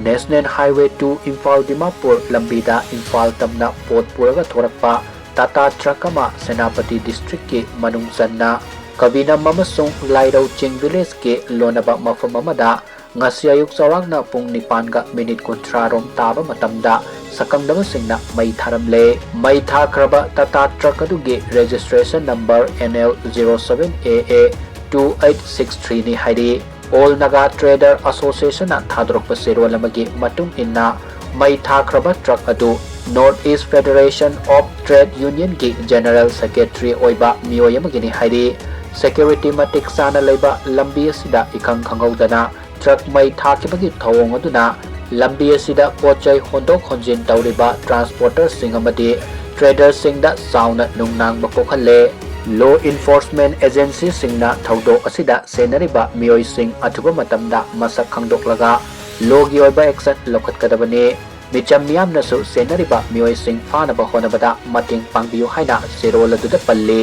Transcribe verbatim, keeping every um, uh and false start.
National Highway two Imphal Dimapur ꯂꯝꯕꯤꯗ ꯏꯝꯐꯥꯜ ꯇꯝꯅ ꯄꯣꯠ ꯄꯨꯔꯒ ꯊꯣꯔꯛꯄ ꯇꯥꯇꯥ ꯇ꯭ꯔꯛ ꯑꯃ ꯁꯦꯅꯥꯄꯇꯤ ꯗꯤꯁꯇ꯭ꯔꯤꯛꯀꯤ ꯃꯅꯨꯡ ꯆꯟꯅ ꯀꯕꯤꯅꯝ ꯑꯃꯁꯨꯡ ꯂꯥꯏꯔꯧ ꯆꯤꯡ ꯚꯤꯂꯦꯖꯀꯤ ꯂꯣꯟꯅꯕ ꯃꯐꯝ ꯑꯃꯗ ꯉꯁꯤ ꯑꯌꯨꯛ ꯆꯥꯎꯔꯥꯛꯅ ꯄꯨꯡ ꯅꯤꯄꯥꯟꯒ ꯃꯤꯅꯤꯠ ꯀꯨꯟꯊ꯭ꯔꯥ ꯔꯣꯝ ꯇꯥꯕ ꯃꯇꯝꯗ ꯁꯛꯈꯪꯗꯕꯁꯤꯡꯅ ꯃꯩ ꯊꯥꯔꯝꯂꯦ꯫ ꯃꯩ ꯊꯥꯈ꯭ꯔꯕ ꯇꯥꯇꯥ ꯇ꯭ꯔꯛ ꯑꯗꯨꯒꯤ registration number N L zero seven A A two eight six three ꯅꯤ ꯍꯥꯏꯔꯤ꯫ All Naga Trader Association ꯅ ꯊꯥꯗꯣꯔꯛꯄ ꯆꯦꯔꯣꯜ ꯑꯃꯒꯤ ꯃꯇꯨꯡ ꯏꯟꯅ, ꯃꯩ ꯊꯥꯈ꯭ꯔꯕ ꯇ꯭ꯔꯛ ꯑꯗꯨ North East Federation of Trade Union ꯒꯤ General Secretary ꯑꯣꯏꯕ ꯃꯤꯑꯣꯏ ꯑꯃꯒꯤꯅꯤ ꯍꯥꯏꯔꯤ꯫ Security ꯃꯇꯤꯛ ꯆꯥꯅ ꯂꯩꯕ ꯂꯝꯕꯤ ꯑꯁꯤꯗ ꯏꯈꯪ ꯈꯪꯍꯧꯗꯅ ꯇ꯭ꯔꯛ ꯃꯩ ꯊꯥꯈꯤꯕꯒꯤ ꯊꯧꯑꯣꯡ ꯑꯗꯨꯅ ꯂꯝꯕꯤ ꯑꯁꯤꯗ ꯄꯣꯠ ꯆꯩ ꯍꯣꯟꯗꯣꯛ ꯍꯣꯟꯖꯤꯟ ꯇꯧꯔꯤꯕ transporter ꯁꯤꯡ ꯑꯃꯗꯤ trader ꯁꯤꯡꯗ ꯆꯥꯎꯅ ꯅꯨꯡꯅꯥꯡꯕ ꯄꯣꯛꯍꯜꯂꯦ꯫ Law enforcement agency ꯁꯤꯡꯅ ꯊꯧꯗꯣꯛ ꯑꯁꯤꯗ ꯁꯦꯟꯅꯔꯤꯕ ꯃꯤꯑꯣꯏꯁꯤꯡ ꯑꯊꯨꯕ ꯃꯇꯝꯗ ꯃꯁꯛ ꯈꯪꯗꯣꯛꯂꯒ law ꯒꯤ ꯑꯣꯏꯕ action ꯂꯧꯈꯠꯀꯗꯕꯅꯤ꯫ ꯃꯤꯆꯝ ꯃꯤꯌꯥꯝꯅꯁꯨ ꯁꯦꯟꯅꯔꯤꯕ ꯃꯤꯑꯣꯏꯁꯤꯡ ꯐꯥꯅꯕ ꯍꯣꯠꯅꯕꯗ ꯃꯇꯦꯡ ꯄꯥꯡꯕꯤꯌꯨ ꯍꯥꯏꯅ ꯆꯦꯔꯣꯜ ꯑꯗꯨꯗ ꯄꯜꯂꯤ꯫